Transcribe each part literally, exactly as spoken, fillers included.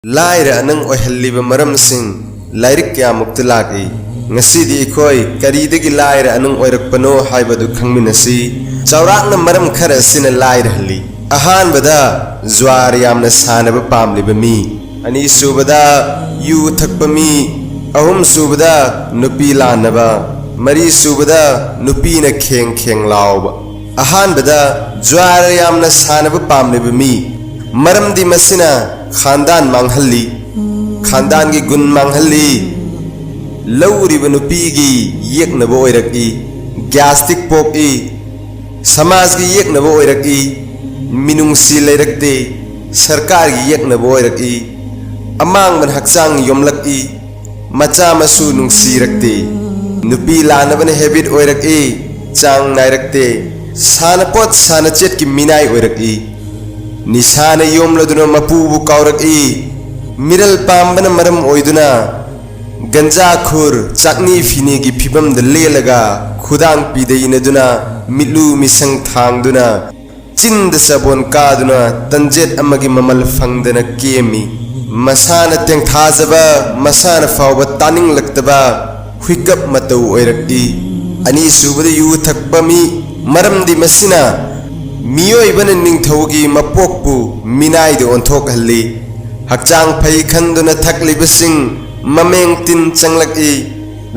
ꯂꯥꯏꯔ ꯑꯅꯪ ꯑꯣꯏꯍꯜꯂꯤꯕ ꯃꯔꯝꯁꯤꯡ ꯂꯥꯏꯔꯤꯛ ꯀꯌꯥꯃꯨꯛꯇ ꯂꯥꯛꯏ꯫ ꯉꯁꯤꯗꯤ ꯑꯩꯈꯣꯏ ꯀꯔꯤꯗꯒꯤ ꯂꯥꯏꯔ ꯑꯅꯪ ꯑꯣꯏꯔꯛꯄꯅꯣ ꯍꯥꯏꯕꯗꯨ ꯈꯪꯃꯤꯟꯅꯁꯤ꯫ ꯆꯥꯎꯔꯥꯛꯅ ꯃꯔꯝ ꯈꯔ ꯑꯁꯤꯅ ꯂꯥꯏꯔꯍꯜꯂꯤ꯫ ꯑꯍꯥꯟꯕꯗ, ꯖ꯭ꯋꯥꯔ ꯌꯥꯝꯅ ꯁꯥꯟꯅꯕ ꯄꯥꯝꯂꯤꯕ ꯃꯤ꯫ ꯑꯅꯤꯁꯨꯕꯗ, ꯌꯨ ꯊꯛꯄ ꯃꯤ꯫ ꯑꯍꯨꯝꯁꯨꯕꯗ, ꯅꯨꯄꯤ ꯂꯥꯟꯅꯕ꯫ ꯃꯔꯤꯁꯨꯕꯗ, ꯅꯨꯄꯤꯅ ꯈꯦꯡ ꯈꯦꯡ ꯂꯥꯎꯕ꯫ ꯑꯍꯥꯟꯕꯗ, ꯖ꯭ꯋꯥꯔ ꯌꯥꯝꯅ ꯁꯥꯟꯅꯕ ꯄꯥꯝꯂꯤꯕ ꯃꯤ꯫ ꯃꯔꯝꯗꯤ ꯃꯁꯤꯅ ꯈꯥꯟꯗꯥꯟ ꯃꯥꯡꯍꯜꯂꯤ, ꯈꯥꯟꯗꯥꯟꯒꯤ ꯒꯨꯟ ꯃꯥꯡꯍꯜꯂꯤ꯫ ꯂꯧꯔꯤꯕ ꯅꯨꯄꯤꯒꯤ ꯌꯦꯛꯅꯕ ꯑꯣꯏꯔꯛꯏ, ꯒ꯭ꯌꯥꯁꯇꯤꯛ ꯄꯣꯛꯏ, ꯁꯃꯥꯖꯒꯤ ꯌꯦꯛꯅꯕ ꯑꯣꯏꯔꯛꯏ, ꯃꯤꯅꯨꯡꯁꯤ ꯂꯩꯔꯛꯇꯦ, ꯁꯔꯀꯥꯔꯒꯤ ꯌꯦꯛꯅꯕ ꯑꯣꯏꯔꯛꯏ, ꯑꯃꯥꯡꯕꯅ ꯍꯛꯆꯥꯡ ꯌꯣꯝꯂꯛꯏ, ꯃꯆꯥ ꯃꯁꯨ ꯅꯨꯡꯁꯤꯔꯛꯇꯦ꯫ ꯅꯨꯄꯤ ꯂꯥꯟꯅꯕꯅ ꯍꯦꯕꯤꯠ ꯑꯣꯏꯔꯛꯏ, ꯆꯥꯡ ꯅꯥꯏꯔꯛꯇꯦ꯫ ꯁꯥꯟꯅꯄꯣꯠ ꯁꯥꯟꯅꯆꯦꯠꯀꯤ ꯃꯤꯅꯥꯏ ꯑꯣꯏꯔꯛꯏ꯫ ꯅꯤꯁꯥꯅ ꯌꯣꯝꯂꯗꯨꯅ ꯃꯄꯨꯕꯨ ꯀꯥꯎꯔꯛꯏ꯫ ꯃꯤꯔꯜ ꯄꯥꯝꯕꯅ ꯃꯔꯝ ꯑꯣꯏꯗꯨꯅ ꯒꯟꯖꯥꯈꯣꯔ ꯆꯥꯛꯅꯤ ꯐꯤꯅꯤꯒꯤ ꯐꯤꯕꯝꯗ ꯂꯦꯜꯂꯒ ꯈꯨꯗꯥꯡ ꯄꯤꯗ ꯏꯅꯗꯨꯅ ꯃꯤꯠꯂꯨ ꯃꯤꯁꯪ ꯊꯥꯡꯗꯨꯅ ꯆꯤꯟꯗ ꯆꯕꯣꯟ ꯀꯥꯗꯨꯅ ꯇꯟꯖꯦꯠ ꯑꯃꯒꯤ ꯃꯃꯜ ꯐꯪꯗꯅ ꯀꯦꯝꯃꯤ꯫ ꯃꯁꯥꯅ ꯇꯦꯡꯊꯥꯖꯕ, ꯃꯁꯥꯅ ꯐꯥꯎꯕ ꯇꯥꯅꯤꯡꯂꯛꯇꯕ ꯍꯨꯏꯀꯞ ꯃꯇꯧ ꯑꯣꯏꯔꯛꯏ꯫ ꯑꯅꯤꯁꯨꯕꯗ ꯌꯨ ꯊꯛꯄ ꯃꯤ, ꯃꯔꯝꯗꯤ ꯃꯁꯤꯅ ꯃꯤꯑꯣꯏꯕꯅ ꯅꯤꯡꯊꯧꯒꯤ ꯃꯄꯣꯛꯄꯨ ꯃꯤꯅꯥꯏꯗ ꯑꯣꯟꯊꯣꯛꯍꯜꯂꯤ꯫ ꯍꯛꯆꯥꯡ ꯐꯩ ꯈꯟꯗꯨꯅ ꯊꯛꯂꯤꯕꯁꯤꯡ ꯃꯃꯦꯡ ꯇꯤꯟ ꯆꯪꯂꯛꯏ꯫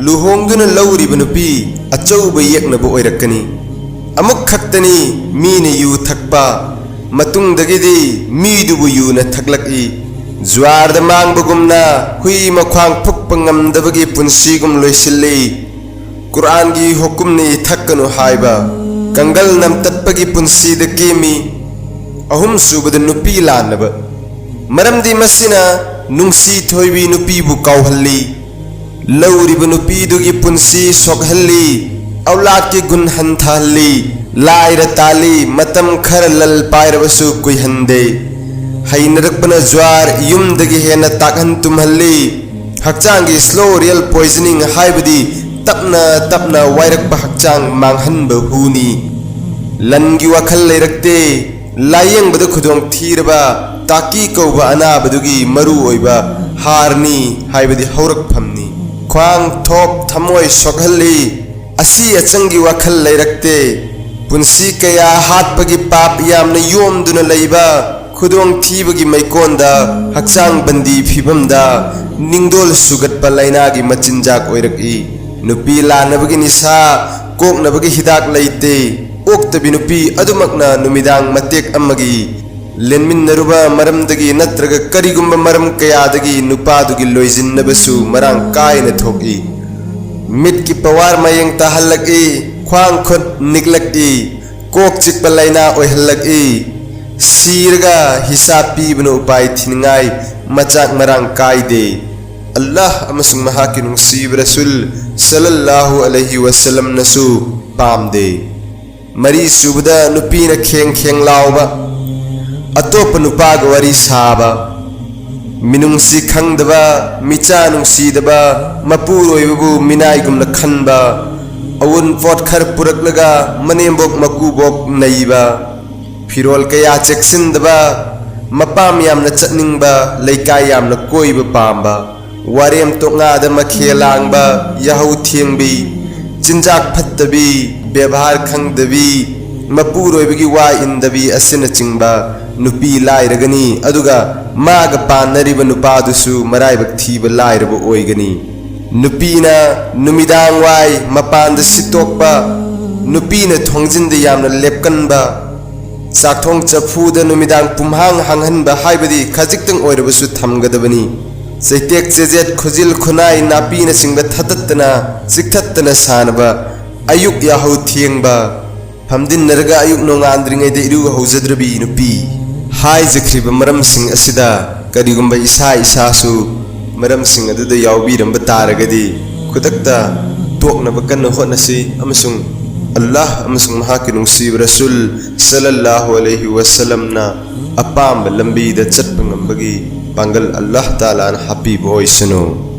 ꯂꯨꯍꯣꯡꯗꯨꯅ ꯂꯧꯔꯤꯕ ꯅꯨꯄꯤ ꯑꯆꯧꯕ ꯌꯦꯛꯅꯕ ꯑꯣꯏꯔꯛꯀꯅꯤ꯫ ꯑꯃꯨꯛ ꯈꯛꯇꯅꯤ ꯃꯤꯅ ꯌꯨ ꯊꯛꯄ, ꯃꯇꯨꯡꯗꯒꯤꯗꯤ ꯃꯤꯗꯨꯕꯨ ꯌꯨꯅ ꯊꯛꯂꯛꯏ꯫ ꯖ꯭ꯋꯥꯔꯗ ꯃꯥꯡꯕꯒꯨꯝꯅ ꯍꯨꯏ ꯃꯈ꯭ꯋꯥꯡ ꯐꯨꯛꯄ ꯉꯝꯗꯕꯒꯤ ꯄꯨꯟꯁꯤꯒꯨꯝ ꯂꯣꯏꯁꯤꯜꯂꯤ꯫ ꯀꯨꯔꯥꯟꯒꯤ ꯍꯨꯀꯨꯝꯅ ꯏ ꯊꯛꯀꯅꯨ ꯍꯥꯏꯕ, ꯀꯪꯒꯜ ꯅꯝꯇꯠꯄꯒꯤ ꯄꯨꯟꯁꯤꯗ ꯀꯦꯝꯃꯤ꯫ ꯑꯍꯨꯝꯁꯨꯕꯗ ꯅꯨꯄꯤ ꯂꯥꯟꯅꯕ, ꯃꯔꯝꯗꯤ ꯃꯁꯤꯅ ꯅꯨꯡꯁꯤ ꯊꯣꯏꯕꯤ ꯅꯨꯄꯤꯕꯨ ꯀꯥꯎꯍꯜꯂꯤ꯫ ꯂꯧꯔꯤꯕ ꯅꯨꯄꯤꯗꯨꯒꯤ ꯄꯨꯟꯁꯤ ꯁꯣꯛꯍꯜꯂꯤ, ꯑꯧꯂꯥꯗꯀꯤ ꯒꯨꯟ ꯍꯟꯊꯍꯜꯂꯤ, ꯂꯥꯏꯔ ꯇꯥꯜꯂꯤ, ꯃꯇꯝ ꯈꯔ ꯂꯜ ꯄꯥꯏꯔꯕꯁꯨ ꯀꯨꯏꯍꯟꯗꯦ꯫ ꯍꯩꯅꯔꯛꯄꯅ ꯖ꯭ꯋꯥꯔ ꯌꯨꯝꯗꯒꯤ ꯍꯦꯟꯅ ꯇꯥꯛꯍꯟ ꯇꯨꯝꯍꯜꯂꯤ꯫ ꯍꯛꯆꯥꯡꯒꯤ slow real poisoning ꯍꯥꯏꯕꯗꯤ ꯇꯞꯅ ꯇꯞꯅ ꯋꯥꯏꯔꯛꯄ ꯍꯛꯆꯥꯡ ꯃꯥꯡꯍꯟꯕ ꯍꯨꯅꯤ꯫ ꯂꯟꯒꯤ ꯋꯥꯈꯜ ꯂꯩꯔꯛꯇꯦ, ꯂꯥꯏꯌꯦꯡꯕꯗ ꯈꯨꯗꯣꯡ ꯊꯤꯔꯕ ꯇꯥꯀꯤ ꯀꯧꯕ ꯑꯅꯥꯕꯗꯨꯒꯤ ꯃꯔꯨ ꯑꯣꯏꯕ ꯍꯥꯔꯅꯤ, ꯍꯥꯏꯕꯗꯤ ꯍꯧꯔꯛꯐꯝꯅꯤ꯫ ꯈ꯭ꯋꯥꯡ ꯊꯣꯛ ꯊꯃꯣꯏ ꯁꯣꯛꯍꯜꯂꯤ꯫ ꯑꯁꯤ ꯑꯆꯪꯒꯤ ꯋꯥꯈꯜ ꯂꯩꯔꯛꯇꯦ꯫ ꯄꯨꯟꯁꯤ ꯀꯌꯥ ꯍꯥꯠꯄꯒꯤ ꯄꯥꯞ ꯌꯥꯝꯅ ꯌꯣꯝꯗꯨꯅ ꯂꯩꯕ, ꯈꯨꯗꯣꯡꯊꯤꯕꯒꯤ ꯃꯩꯀꯣꯟꯗ, ꯍꯛꯆꯥꯡ ꯕꯟꯗꯤ ꯐꯤꯕꯝꯗ, ꯅꯤꯡꯗꯣꯜ ꯁꯨꯒꯠꯄ ꯂꯥꯏꯅꯥꯒꯤ ꯃꯆꯤꯟꯖꯥꯛ ꯑꯣꯏꯔꯛꯏ꯫ ꯅꯨꯄꯤ ꯂꯥꯟꯅꯕꯒꯤ ꯅꯤꯁꯥ ꯀꯣꯛꯅꯕꯒꯤ ꯍꯤꯗꯥꯛ ꯂꯩꯇꯦ꯫ ꯑꯣꯛꯇꯕꯤ ꯅꯨꯄꯤ ꯑꯗꯨꯃꯛꯅ ꯅꯨꯃꯤꯗꯥꯡ ꯃꯇꯦꯛ ꯑꯃꯒꯤ ꯂꯦꯟꯃꯤꯟꯅꯔꯨꯕ ꯃꯔꯝꯗꯒꯤ ꯅꯠꯇ꯭ꯔꯒ ꯀꯔꯤꯒꯨꯝꯕ ꯃꯔꯝ ꯀꯌꯥꯗꯒꯤ ꯅꯨꯄꯥꯗꯨꯒꯤ ꯂꯣꯏꯁꯤꯟꯅꯕꯁꯨ ꯃꯔꯥꯡ ꯀꯥꯏꯅ ꯊꯣꯛꯏ꯫ ꯃꯤꯠꯀꯤ ꯄꯋꯥꯔ ꯃꯌꯦꯡ ꯇꯥꯍꯜꯂꯛꯏ, ꯈ꯭ꯋꯥꯡ ꯈꯨꯠ ꯅꯤꯛꯂꯛꯏ, ꯀꯣꯛ ꯆꯤꯛꯄ ꯂꯥꯏꯅꯥ ꯑꯣꯏꯍꯜꯂꯛꯏ꯫ ꯁꯤꯔꯒ ꯍꯤꯁꯥꯕ ꯄꯤꯕꯅ ꯎꯄꯥꯏ ꯊꯤꯅꯤꯡꯉꯥꯏ ꯃꯆꯥꯛ ꯃꯔꯥꯡ ꯀꯥꯏꯗꯦ꯫ ꯑꯜꯂꯥꯍ ꯑꯃꯁꯨꯡ ꯃꯍꯥꯛꯀꯤ ꯅꯨꯡꯁꯤꯕ ꯔꯁꯨꯜ ꯁꯜꯂꯜꯂꯥꯍꯨ ꯑꯂꯩꯍꯤ ꯋꯁꯜꯂꯝꯅꯁꯨ ꯄꯥꯝꯗꯦ꯫ ꯃꯔꯤ ꯁꯨꯕꯗ, ꯅꯨꯄꯤꯅ ꯈꯦꯡ ꯈꯦꯡ ꯂꯥꯎꯕ, ꯑꯇꯣꯞꯄ ꯅꯨꯄꯥꯒ ꯋꯥꯔꯤ ꯁꯥꯕ, ꯃꯤꯅꯨꯡꯁꯤ ꯈꯪꯗꯕ, ꯃꯤꯆꯥ ꯅꯨꯡꯁꯤꯗꯕ, ꯃꯄꯨꯔꯣꯏꯕꯕꯨ ꯃꯤꯅꯥꯏꯒꯨꯝꯅ ꯈꯟꯕ, ꯑꯋꯨꯟꯄꯣꯠ ꯈꯔ ꯄꯨꯔꯛꯂꯒ ꯃꯅꯦꯝꯕꯣꯛ ꯃꯀꯨꯕꯣꯛ ꯅꯩꯕ, ꯐꯤꯔꯣꯜ ꯀꯌꯥ ꯆꯦꯛꯁꯤꯟꯗꯕ, ꯃꯄꯥꯝ ꯌꯥꯝꯅ ꯆꯠꯅꯤꯡꯕ, ꯂꯩꯀꯥꯏ ꯌꯥꯝꯅ ꯀꯣꯏꯕ ꯄꯥꯝꯕ, ꯋꯥꯔꯦꯝ ꯇꯣꯛꯉꯥꯗ ꯃꯈꯦ ꯂꯥꯡꯕ, ꯌꯥꯍꯧ ꯊꯦꯡꯕꯤ, ꯆꯤꯟꯖꯥꯛ ꯐꯠꯇꯕꯤ, ꯕꯦꯕꯥꯔ ꯈꯪꯗꯕꯤ, ꯃꯄꯨꯔꯣꯏꯕꯒꯤ ꯋꯥ ꯏꯟꯗꯕꯤ ꯑꯁꯤꯅꯆꯤꯡꯕ ꯅꯨꯄꯤ ꯂꯥꯏꯔꯒꯅꯤ, ꯑꯗꯨꯒ ꯃꯥꯒ ꯄꯥꯟꯅꯔꯤꯕ ꯅꯨꯄꯥꯗꯨꯁꯨ ꯃꯔꯥꯏꯕꯛ ꯊꯤꯕ ꯂꯥꯏꯔꯕ ꯑꯣꯏꯒꯅꯤ꯫ ꯅꯨꯄꯤꯅ ꯅꯨꯃꯤꯗꯥꯡ ꯋꯥꯏ ꯃꯄꯥꯟꯗ ꯁꯤꯠꯇꯣꯛꯄ, ꯅꯨꯄꯤꯅ ꯊꯣꯡꯖꯤꯟꯗ ꯌꯥꯝꯅ ꯂꯦꯞꯀꯟꯕ, ꯆꯥꯛꯊꯣꯡ ꯆꯐꯨꯗ ꯅꯨꯃꯤꯗꯥꯡ ꯄꯨꯝꯍꯥꯡ ꯍꯥꯡꯍꯟꯕ ꯍꯥꯏꯕꯗꯤ ꯈꯖꯤꯛꯇꯪ ꯑꯣꯏꯔꯕꯁꯨ ꯊꯝꯒꯗꯕꯅꯤ꯫ ꯆꯩꯇꯦꯛ ꯆꯦꯖꯦꯠ, ꯈꯨꯖꯤꯜ ꯈꯨꯅꯥꯏ ꯅꯥꯄꯤꯅꯆꯤꯡꯕ ꯊꯠꯇꯠꯇꯅ ꯆꯤꯛꯊꯠꯇꯅ ꯁꯥꯟꯅꯕ, ꯑꯌꯨꯛ ꯌꯥꯍꯧ ꯊꯦꯡꯕ, ꯐꯝꯗꯤꯟꯅꯔꯒ ꯑꯌꯨꯛ ꯅꯣꯡꯉꯥꯟꯗ꯭ꯔꯤꯉꯩꯗ ꯏꯔꯨ ꯍꯧꯖꯗ꯭ꯔꯕꯤ ꯅꯨꯄꯤ꯫ ꯍꯥꯏꯖꯈ꯭ꯔꯤꯕ ꯃꯔꯝꯁꯤꯡ ꯑꯁꯤꯗ ꯀꯔꯤꯒꯨꯝꯕ ꯏꯁꯥ ꯏꯁꯥꯁꯨ ꯃꯔꯝꯁꯤꯡ ꯑꯗꯨꯗ ꯌꯥꯎꯕꯤꯔꯝꯕ ꯇꯥꯔꯒꯗꯤ, ꯈꯨꯗꯛꯇ ꯇꯣꯛꯅꯕ ꯀꯟꯅ ꯍꯣꯠꯅꯁꯤ ꯑꯃꯁꯨꯡ ꯑꯜꯂꯥꯍ ꯑꯃꯁꯨꯡ ꯃꯍꯥꯛꯀꯤ ꯅꯨꯡꯁꯤꯕ ꯔꯁꯨꯜ ꯁꯜꯂꯜꯂꯥꯍꯨ ꯑꯂꯩꯍꯤ ꯋꯁꯜꯂꯝꯅ ꯑꯄꯥꯝꯕ ꯂꯝꯕꯤꯗ ꯆꯠꯄ ꯉꯝꯕꯒꯤ ꯄꯥꯡꯒꯜ ꯑꯜꯂꯥꯍ ꯇꯥꯂꯥꯅ ꯍꯥꯞꯄꯤꯕ ꯑꯣꯏꯁꯅꯨ꯫